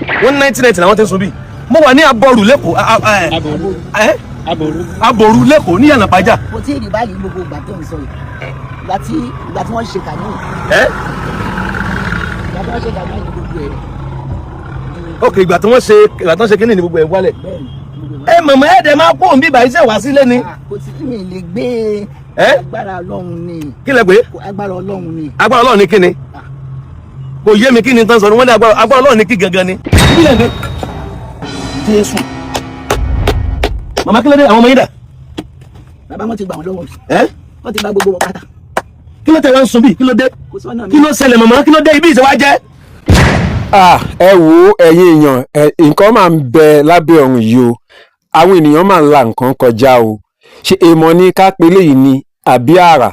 Wọ́n ní 1990 làwọn ti ń sun bí. Mo wà ní Aboru lẹ́kọ̀ọ́, Aboru lẹ́kọ̀ọ́ ní Yànàpájà. Kò tí ì rí báyìí gbogbo ìgbà tó ń sọ yìí, ìgbà tí wọ́n ṣe kàní, ìgbà tí wọ́n ṣe kàní ní gbogbo ẹ̀. Ok, ìgbà tí wọ́n ṣe kíní ní gbogbo ẹ̀ wálẹ̀. Bẹ́ẹ̀ ni, gbogbo ẹ̀. Ẹ mọ̀mọ́, ẹ̀ dẹ̀ máa kó òun bíbá iṣẹ́ wá sílé ni. Ah, kò sí tí mi lè gbé. Agbára Ọlọ́run ni. Kí lẹ pé? Agbára Ọlọ́run ni. Agbára Ọlọ́run ní kíni? Kò yé mi, kí ni tán sọ ni wọ́n ní agbára Ọlọ́run ní kí gangan ni. Ìbílẹ̀ ni Jésù. Màmá, kí ló dé? Àwọn ọmọ yín dà? Bàbá, wọn ti gbà wọn lọ́wọ́ mi. Ẹ? Wọ́n ti gba gbogbo wọn pátá. Kí ló tẹ wá ń sun bí? Kí ló dé? Kò sọ́nà mi. Kí ló ṣẹlẹ̀, màmá? Kí ló dé? Ibi ìṣe wá jẹ́. Ah, ẹ wo, ẹ̀yin èèyàn ẹ, nǹkan máa ń bẹ lábẹ́ ọ̀run yìí o. Àwọn ènìyàn máa ń la nǹkan kọjá o. Ṣé èèmọ̀ ni ká pe léyìí ni àbí àrà?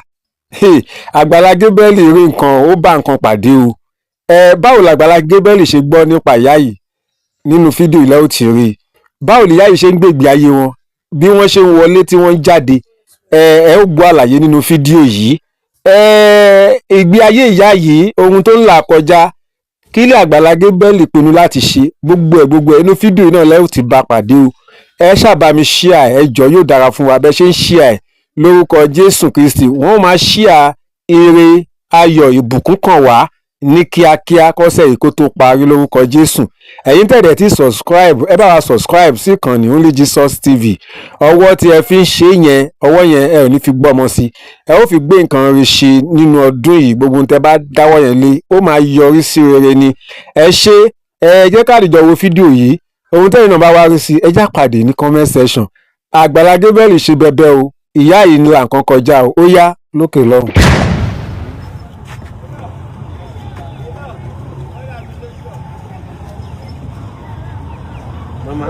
Hey, Àgbàlá Gabriel rí nǹkan, ó bá nǹkan pàdé o. Ẹ báwo làgbàlá Gabriel ṣe gbọ́ nípa ìyá yìí? Nínú fídíò ilẹ̀ ó ti rí i. Báwo nìyá yìí ṣe ń gbègbè ayé wọn, bí wọ́n ṣe ń wọlé tí wọ́n ń jáde? Ẹ ẹ ó gbọ́ àlàyé nínú fídíò yìí. Ẹ ìgbé ayé ìyá yìí, ohun tó ń là kọjá, kí ilé Àgbàlá Gabriel pinnu láti ṣe, gbogbo ẹ̀ gbogbo ẹ̀, inú fídíò náà lẹ́yìn tí bá pàdé o. Ẹ ṣàbá mi share ẹ jọ̀ọ́, yóò dára fún wa. Bẹ́ẹ̀ ṣe ń share ẹ, lórúkọ Jésù Kristi, wọ́n máa share ire, ayọ̀, ìbùkún kàn wá ní kíákíá kọ́sẹ̀ yìí kó tó parí, lórúkọ Jésù. Ẹ̀yin tẹ̀dẹ̀ tí subscribe, ẹ bá wa subscribe sí ìkànnì Only Jesus TV. Ọwọ́ tí ẹ fi ń ṣe yẹn, ọwọ́ yẹn, ẹ ò ní fi gbọ́mọ sí, ẹ ó fi gbé nǹkan rí ṣe nínú ọdún yìí. Gbogbo ohun tẹ bá dáwọ́ yẹn lé, ó máa yọrí sí rere ni. Ẹ ṣe, ẹ jẹ́ ká dìjọ wo fídíò yìí. Ohun tẹ́yìn náà bá wá rí sí, ẹ já pàdé ní comment section. Àgbàlá Gabriel ṣe bẹbẹ o. Ìyá yìí ní là nǹkan kọjá o. Ó yá, lókè lọ́hùn. Màmá.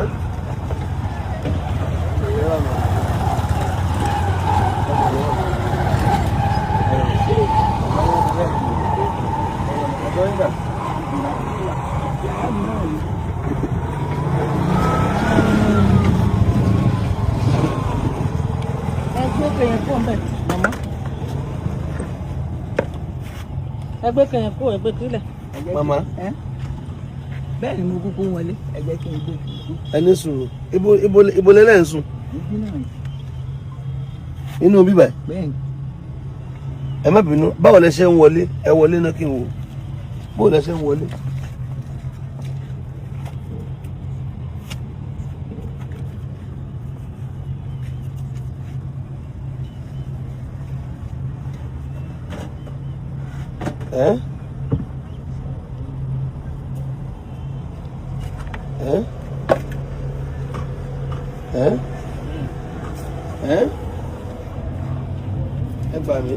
Ẹ gbé kẹyìn kó ń bẹ, màmá. Ẹ gbé kẹyìn kó, ẹ gbé kílẹ̀. Ẹ jẹ́ kí- Màmá. Ẹ? Bẹ́ẹ̀ ni, mo kúkú wọlé. Ẹ jẹ́ kí n gbé. Ẹ ní sùúrù. Ibo lẹ́lẹ́ ń sùn? Ibi náà ni. Inú bíbà? Bẹ́ẹ̀ ni. Ẹ má bínú, báwo lẹ ṣe ń wọlé? Ẹ wọlé náà kí n wò. Báwo lẹ ṣe ń wọlé? Ẹ ẹ ẹ ẹ ẹ gbà mí.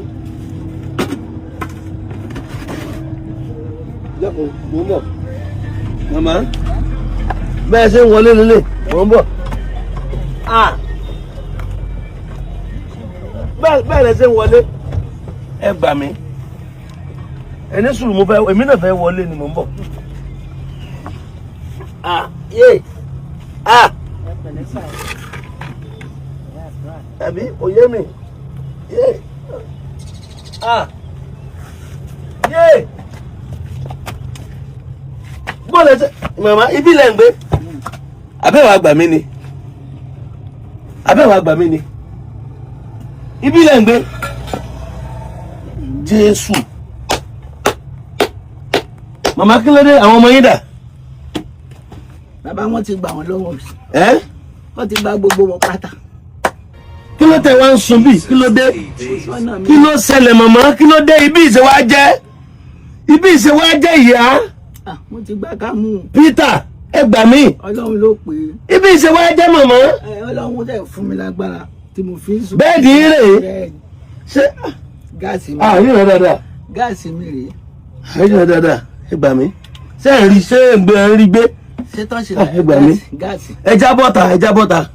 Jẹ́kun, mò ń bọ̀. Màmá, bẹ́ẹ̀ ṣe ń wọlé lélẹ̀, mò ń bọ̀. Ah! Bẹ́ẹ̀ lẹ ṣe ń wọlé. Ẹ gbà mí. Ẹ ní sùúrù, mo fẹ́, èmi náà fẹ́ wọlé ni, mò ń bọ̀. Ah! Yé! Ah! Ẹ pẹ̀lẹ́ sà. Àbí kò yé mi? Yé! Ah! Yé! Bọ́ọ̀lù ẹsẹ̀, màmá, ibi lẹ̀ ń gbé. Àbẹ̀wò àgbà mi ni. Àbẹ̀wò àgbà mi ni. Ibi lẹ̀ ń gbé. Jésù. Màmá, kí ló dé? Àwọn ọmọ yín dà? Bàbá, wọn ti gbà wọn lọ́wọ́ mi. Ẹ́? Wọ́n ti gba gbogbo wọn pátá. Kí ló tẹ wá ń sun bí? Kí ló dé? Kò sọ́nà mi. Kí ló ṣẹlẹ̀, màmá? Kí ló dé? Ibi ìṣe wá jẹ́. Ibi ìṣe wá jẹ́, ìyá. Ah, mo ti gbà ká mú un. Peter, ẹ gbà mí. Ọlọ́run ló pè é. Ibi ìṣe wá jẹ́, màmá. Ẹ, Ọlọ́run dẹ̀ fún mi lágbára tí mo fi ń sùn. Bẹ́ẹ̀dì rèé. Bẹ́ẹ̀ ni. Ṣé Gáàsì mi. Ah, ríran dáadáa. Gáàsì mi rèé. Ríran dáadáa, ẹ gbà mí. Ṣé ẹ rí, ṣé ẹ ń gbé, ẹ ń rí gbé? Ṣé tán ṣe? Ah, ẹ gbà mí. Gáàsì. Ẹ já bọ́ta, ẹ já bọ́ta.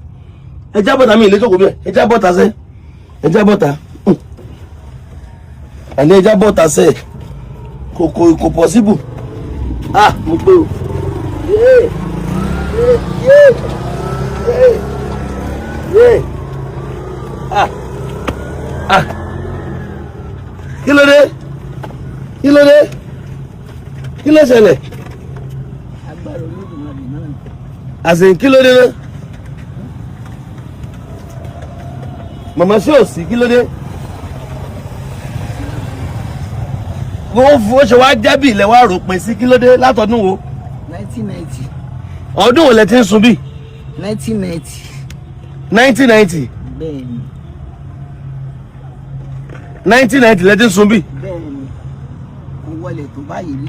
Ẹ já bọ́ta, mi ìlé jókòó bẹ́ẹ̀. Ẹ já bọ́ta sẹ́. Ẹ já bọ́ta. Àní ẹ já bọ́ta sẹ́. Kò possible. Ah, mo gbé o. Yé! Yé! Yé! Yé! Yé! Ah! Ah! Kí ló dé? Kí ló dé? Kí ló ṣẹlẹ̀? Agbára Olódùmarè. Máa rìn náà ni. Àsìn kí ló dé náà? Màmá, ṣé ò sí? Kí ló dé? Ó fún ó ṣe wá jẹ́bì ilẹ̀ wa rò pin sí. Kí ló dé? Látọdún wo? 1990. Ọdún wo lẹ ti ń sun bí? 1990. 1990? Bẹ́ẹ̀ ni. 1990 lẹ ti ń sun bí? Bẹ́ẹ̀ ni, kò wọlé tó báyìí rí.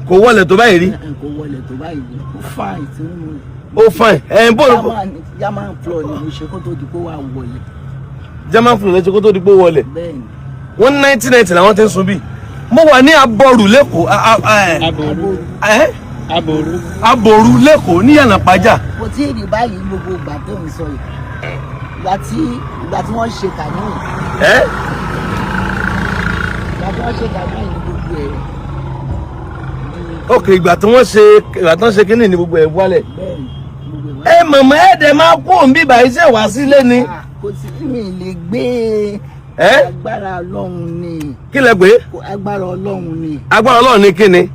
Kò wọlé tó báyìí rí? Kò wọlé tó báyìí rí. Ó fine tí mo Ó fine ẹ̀ ń bọ̀ ló. German floor ni mo ṣe kó tó di pé wà wọlé. German floor lẹ́sẹ̀ kó tó di pé ó wọlé? Bẹ́ẹ̀ ni. Wọ́n ní 1990 làwọn ti ń sun bí. Mo wà ní Abọ́rù lẹ́kọ̀ọ́. Aboru. Ẹ́? Aboru. Aboru lẹ́kọ̀ọ́ ní Yànàpájà. Kò tí ì rí báyìí gbogbo ìgbà tó ń sọ yìí. Ìgbà tí wọ́n ṣe kàníyàn, Ẹ́? ìgbà tí wọ́n ṣe kàníyàn ní gbogbo ẹ̀. Ok, ìgbà tí wọ́n ṣe kínní ní gbogbo ẹ̀ wálẹ̀. Bẹ́ẹ̀ ni, gbogbo ẹ̀ wá. Ẹ mọ̀mọ́, ẹ̀ dẹ̀ máa kó òun bíbà iṣẹ́ wá sílé ni. Ah, kò sí, mi lè gbé. Ẹ́? Agbára Ọlọ́run ni. Kí lẹ pé? Agbára Ọlọ́run ni. Agbára Ọlọ́run ní kí ni?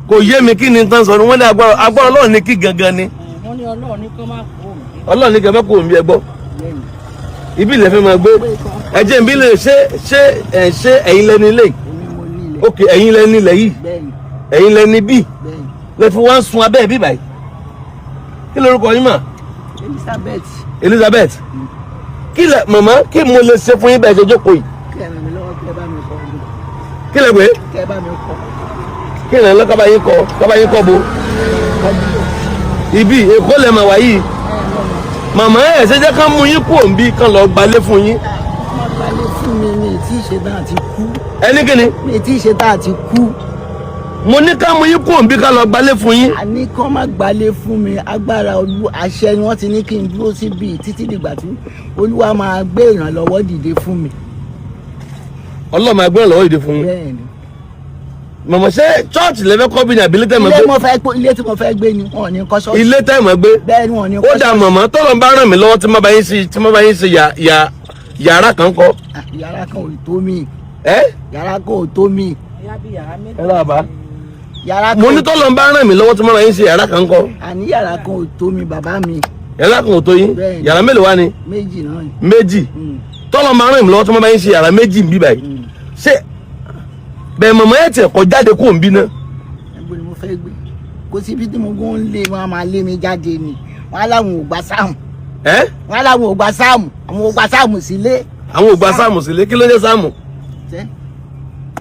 Kò yé mi, kí ni tán sọ ni? Wọ́n ní agbára Ọlọ́run ní kí gangan ni? Wọ́n ní Ọlọ́run ní kó má kú òun. Ọlọ́run ní kẹfẹ́ kó òun bí ẹ gbọ́. Bẹ́ẹ̀ ni. Ibi ilẹ̀ fẹ́ máa gbé. Ẹ jẹ́ nbí lè ṣe ṣe ẹ̀ ṣe ẹ̀yin lẹ́ni ilé yìí? Èmi mo ní ilẹ̀. Ok, ẹ̀yin lẹ́ni ilẹ̀ yìí? Bẹ́ẹ̀ ni. Ẹ̀yin lẹ́ni bí? Bẹ́ẹ̀ ni. Lẹ fi wá ń sun abẹ́ bí báyìí. Kí lorúkọ yín mà? Elizabeth. Elizabeth. Kí lẹ màmá, kí mo lè ṣe fún yín bẹ́ẹ̀ ṣe jókòó yìí? Kí ẹ ràn mí lọ́wọ́, kí ẹ bá mi kọ́ ọdún. Kí lẹ pé? Kí ẹ bá mi kọ́. Kí lẹ lọ́ kábàáyín kọ kábàáyín kọ bo ibi Èkó lẹ mà wá yìí. Màmá, ẹ̀ ṣe jẹ́ kán mú yín kú òǹbí kán lọ gbalé fún yín. Wọ́n gbalẹ̀ fún mi ní tí ì ṣe náà ti kú. Ẹni kí ni? Mi tí ì ṣe tá a ti kú. Mo ní ká mú yín kú òǹbí ká lọ gbalé fún yín. Àní kán má gbalẹ̀ fún mi. Agbára olú àṣẹ ni wọ́n ti ní kí n dúró síbi títí dìgbà tí Olúwa máa gbé ìrànlọ́wọ́ dìde fún mi. Ọlọ́run máa gbé ìrànlọ́wọ́ ìdè fún yín. Bẹ́ẹ̀ ni. Màmá, ṣé chọ́ọ̀chì lẹ́fẹ́ kọ́ bí ní àbílẹ̀ tẹ́ mọ̀ Ilé gbé? mo fẹ́ gbé, ilé tí mo fẹ́ gbé ni wọn ò ní kọ́ ṣọ́ọ̀ṣì. Ilé tẹ́ mọ̀ gbé? Bẹ́ẹ̀ ni, wọn ò ní Ó kọ́ dà. ṣọ́ọ̀ṣì. Màmá, tọ́lọ̀ ń bá ràn mí lọ́wọ́ tí mo bá yín ṣe yà yà yàrá kan kọ́. Ah, yàrá kan ò tó mi. Ẹ́? Yàrá kan ò tó mi. Ìyá bí yàrá méjì. Ẹ lọ́wọ́ bá. Yàrá Mo kan ní tọ́lọ̀ ń bá ràn mí lọ́wọ́ tí mo bá yín ṣe yàrá kan kọ́. Àní yàrá kan ò tó mi, bàbá mi. Yàrá kan ò tó yín? Bẹ́ẹ̀ ni. Yàrá mélòó wá ni? Méjì náà ni. Méjì? Tọ́lọ̀ ń bá ràn mí lọ́wọ́ tí mo bá yín ṣe yàrá méjì ń bí báyìí, ṣé bẹ́ẹ̀? Màmá, ẹ̀ tiẹ̀ kọ́ jáde kó ń bí náà. Ẹgbẹ́ ni mo fẹ́ gbé. Kò síbi tí mo gún ń lé wọn a máa lé mi jáde ni. Wọn á láwọn ò gbà sáàmù. Ẹ́? Wọn á láwọn ò gbà sáàmù, àwọn ò gbà sáàmù sílé. Àwọn ò gba sáàmù sílé. Kí ló dé sáàmù? Tẹ́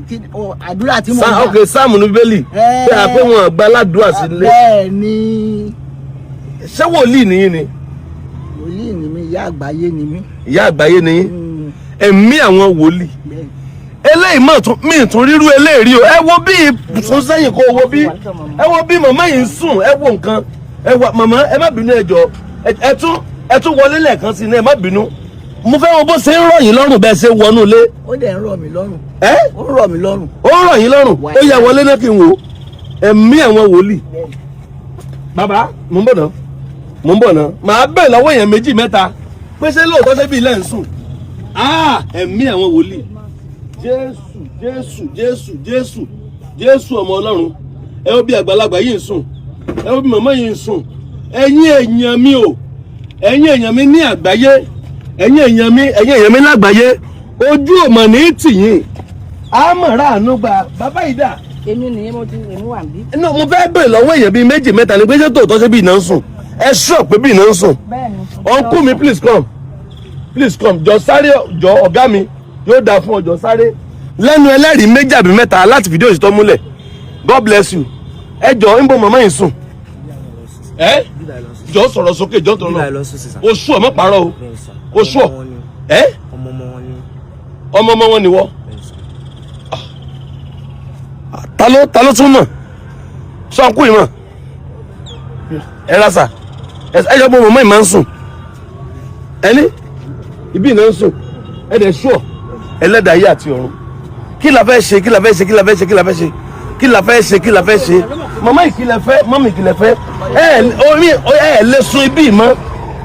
kí ọ àdúrà tí mo gbà. Ok, sáàmù ní Bíbélì. Ẹ́. Pé àpé wọn gba aládùúrà sílé. Bẹ́ẹ̀ ni. Ṣé wòlíì nìyí ni? Wòlíì ni mí, ìyá àgbáyé ni mí. Ìyá àgbáyé nìyí? Ẹ̀mí àwọn wòlíì. Bẹ́ẹ̀. Eléyìí mọ̀ tún mí tún rírú eléyìí rí o. Ẹ wo bí sún sẹ́yìn, kó wo bí, ẹ wo bí màmá yìí ń sùn. Ẹ wo nǹkan. Ẹ wà màmá, ẹ má bínú, ẹ jọ̀ọ́, ẹ tún wọlé lẹ́ẹ̀kan sí i náà. Ẹ má bínú, mo fẹ́ wo bó ṣe ń rọ̀ yín lọ́rùn bẹ́ẹ̀ ṣe wọnú ilé. Ó dẹ̀ ń rọ̀ mí lọ́rùn. Ẹ? Ó ń rọ̀ mí lọ́rùn. Ó ń rọ̀ yín lọ́rùn. Ó yá, wọlé náà kí n wò ó. Ẹ̀mí àwọn wòlíì. Bàbá, mò ń bọ̀ náà, mò ń bọ̀ náà. Màá bẹ̀ lọ́wọ́ èèyàn méjì mẹ́ta pé ṣé lóòótọ́ ṣé bí ilẹ̀ ń sùn. Ah, ẹ̀mí àwọn wòlíì. Jésù, Jésù, Jésù, Jésù, Jésù ọmọ Ọlọ́run! Ẹ wo bí àgbàlagbà yìí ń sùn, ẹ wo bí màmá yìí ń sùn. Ẹ̀yin èèyàn mi o, ẹ̀yin èèyàn mi ní àgbáyé, ẹ̀yin èèyàn mi, ẹ̀yin èèyàn mi lágbàáyé, ojú ò mọ̀ ní tì yín. Àmọ̀ra àánú gba bàbá yìí dà? Èmi nìyẹn, mo ti èmi wà níbí. Inú mo fẹ́ bèèrè lọ́wọ́ èèyàn bíi méjì mẹ́ta ni pé ṣé tòótọ́ ṣé bí iná ń sùn? Ẹ sọ pé bí iná ń sùn. Bẹ́ẹ̀ ni. Uncle mi, please come, please come. Jọ sáré jọ, ọ̀gá mi, yóò dáa fún ọjọ́. Sáré lẹ́nu ẹlẹ́rìí méjì àbí mẹ́ta láti fìdí òṣìṣẹ́ múlẹ̀. God bless you. Ẹ jọ, ń bọ màmá yìí sùn. Ẹ jọ, sọ̀rọ̀ sókè jọ tó Bíbá lọ. lọ sùn sísà. Oṣù ọmọ pààrọ̀ o. Bẹ́ẹ̀ sà. Oṣù ọ. Ọmọ wọn ni. Ẹ? Ọmọ ọmọ wọn ni. Ọmọ ọmọ wọn ni wọ? Bẹ́ẹ̀ sà. Ta ló tún mọ̀ sọ́nkú yìí mọ̀? Ẹ rà sà, ẹ jọ, bọ màmá yìí máa ń sùn. Ẹni ibi ìná ń sùn. Ẹ dẹ̀ ṣùọ̀ ẹlẹ́dàá ayé àti ọ̀run. Kí la fẹ́ ṣe? Kí la fẹ́ ṣe? Kí la fẹ́ ṣe? Kí la fẹ́ ṣe? Kí la fẹ́ ṣe? Kí la fẹ́ ṣe? Màmá yìí, kí lẹ fẹ́? Mọ́mì, kí lẹ fẹ́? Ẹ omi, ẹ lè sun ibi mọ́,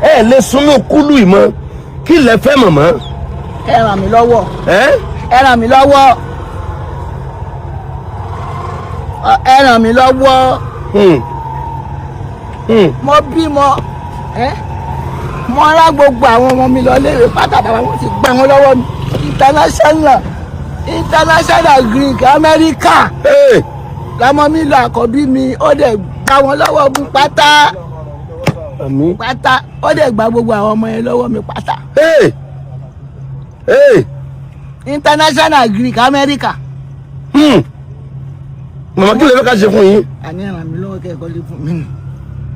ẹ lè sun ní kúlù yìí mọ́. Kí lẹ fẹ́, màmá? Ẹ ràn mí lọ́wọ́. Ẹ? Ẹ ràn mí lọ́wọ́. Ẹ ràn mí lọ́wọ́. Hmm. Hmm. Mo bímọ ẹ́, mo rán gbogbo àwọn ọmọ mi lọ léèrè pátá, bàbá wọn ti gbà wọn lọ́wọ́ mi. International Greek America Hey. lọmọ mi lọ, àkọ́bí mi, ó dẹ̀ gbà wọn lọ́wọ́ mi pátá. Àmín. Pátá, ó dẹ̀ gba gbogbo àwọn ọmọ yẹn lọ́wọ́ mi pátá. Hey. Hey. International Greek America. Màmá, kí lè fẹ́ ká ṣe fún yín? Àní ràn mí lọ́wọ́ kẹ́kọ̀ọ́ lé fún mi.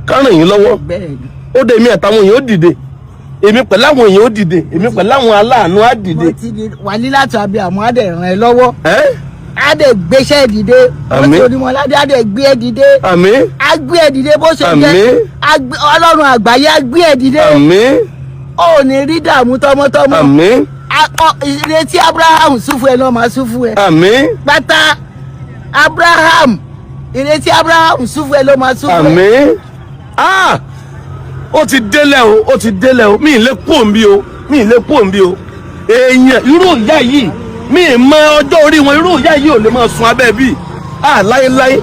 Ká ràn yín lọ́wọ́? Bẹ́ẹ̀ ni. Ó dé, èmi àtàwọn èèyàn ó dìde, èmi pẹ̀lú àwọn èèyàn ó dìde, èmi pẹ̀lú àwọn aláàánú á dìde. Mo ti di wàlí láti àbí àmọ́ á dẹ̀ ràn ẹ́ lọ́wọ́. Ẹ́. Á dẹ̀ gbéṣẹ́ dìde. Àmín. Ó ti onímọ̀ládé, á dẹ̀ gbé ẹ dìde. Àmín. Á gbé ẹ dìde bó ṣe Àmín. jẹ́. Ọlọ́run àgbáyé á gbé ẹ dìde. Àmín. Ó ní rí dààmú tọmọtọmọ. Àmín. Ìrètí Abraham súfù ẹ náà máa súfù ẹ. Àmín. Pátá Abraham, ìrètí Abraham súfù ẹ ló máa súfù ẹ. Àmín. Ah, ó ti délẹ̀ o, ó ti délẹ̀ o. Mi ì lè kú òǹbí o, mi ì lè kú òǹbí o. Èèyàn irú ìyá yìí, mi ì mọ ọjọ́ orí wọn, irú ìyá yìí ò lè máa sun abẹ́ bíi ah láéláé.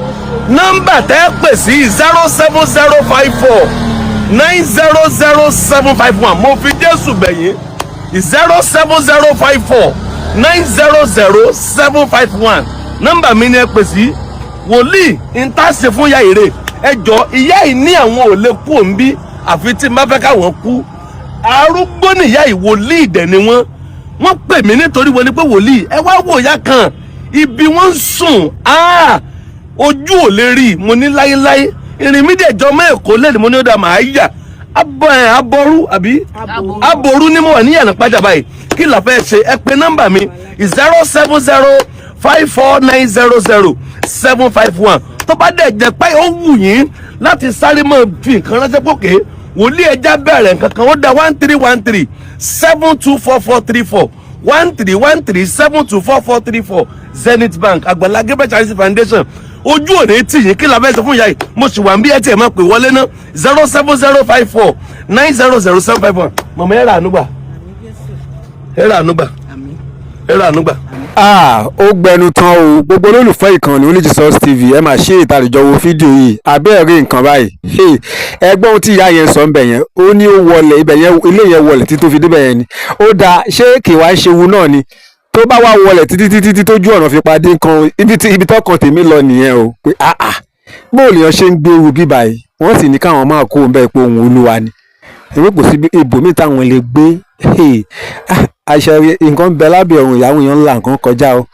Nọ́mbà tẹ́ pè sí 07054900751. Mo fi Jésù bẹ̀yìn. 07054900751, nọ́mbà mi ni ẹ pè sí. Wòlíì ń tá ṣe fún ìyá ìrè, ẹ jọ, ìyá yìí ní àwọn ò lè kú òǹbí àfi tí n bá fẹ́ káwọn kú. Arúgbó nìyá yìí, wòlíì dẹ̀ ni wọ́n. Wọ́n pè mí nítorí wọ́n ní pé, wòlíì, ẹ wá wò ìyá kan, ibi wọ́n ń sùn, ah, ojú ò lè rí i. Mo ní láéláé, ìrìn mi dẹ̀ jọ mọ́ Èkó lẹ́nu. Mo ní ó dà, màá yà abọ́ ẹ̀ abọ́rú àbí aboru ní mo wà ní yànnà pàjá báyìí. Kí la fẹ́ ṣe? Ẹ pè nọ́mbà mi 07054900751. Tó bá dẹ̀ jẹ́ pé ó wù yín láti sáré máa fi nǹkan ránṣẹ́ pòkè, wòlíì, ẹja bẹ̀rẹ̀ nǹkan kan, ó da 1313724434, 1313724434, Zenith Bank, Àgbàlá Gabriel Charity Foundation. Ojú òní tì yín. Kí la fẹ́ sọ fún ìyá yìí? Mo sì wà ń bí ẹ tiẹ̀ máa pè wọlé ná 07054900751. Mọ̀mọ́, ẹ rà ànúgbà, ẹ rà ànúgbà. Àmín. Ẹ rà ànúgbà. Ah, ó gbẹnu tán o. Gbogbo olólùfẹ́ ìkànnì Only Jesus TV, ẹ máa ṣe ìtàlejò wo fídíò yìí, abẹ́ rí nǹkan báyìí. Hey, ẹgbọ́n ohun tí ìyá yẹn sọ ń bẹ̀ yẹn, ó ní ó wọlé ibẹ̀ yẹn, ilé yẹn wọlé títí tó fi débẹ̀ yẹn ni. Ó dáa, ṣé kì wá ṣe wu náà ni tó bá wá wọlé títí títí tí tójú ọ̀nà fi padé kan ibi tí ibi tọkàn tèmi lọ nìyẹn o, pé ah ah, bóòlù yẹn ṣe ń gbé ewu bíbá yìí, wọ́n sì ní káwọn máa kó òun bẹ́ẹ̀ pé òun olúwa ni, èmi kò sí ibòmíì táwọn lè gbé. Hey, ah, àṣẹ nǹkan ń bẹ lábẹ́ ọ̀run, ìyàwó yẹn ń la nǹkan kọjá o.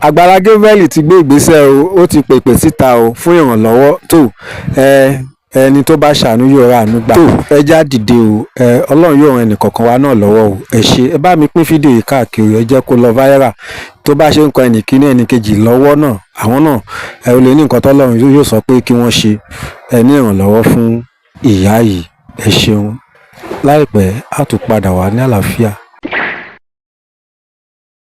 Àgbàlá Gabriel ti gbé ìgbésẹ̀ o, ó ti pèpè síta o fún ìrànlọ́wọ́ tó ẹ. Ẹni tó bá ṣàánú yóò ra àánú gbà. Tó ẹ já dìde o, ẹ Ọlọ́run yóò ran ẹnìkọ̀ọ̀kan wa náà lọ́wọ́ o. Ẹ ṣe, ẹ bá mi pín fídíò yìí káàkiri, ẹ jẹ́ kó lọ viral. Tó bá ṣe ń kọ ẹnìkíní ẹnìkejì lọ́wọ́ náà, àwọn náà ẹ ò lè ní nǹkan tọ́lọ́run yóò sọ pé kí wọ́n ṣe ẹ ní ìrànlọ́wọ́ fún ìyá yìí. Ẹ ṣeun. Láìpẹ́, á tún padà wá ní àlàáfíà.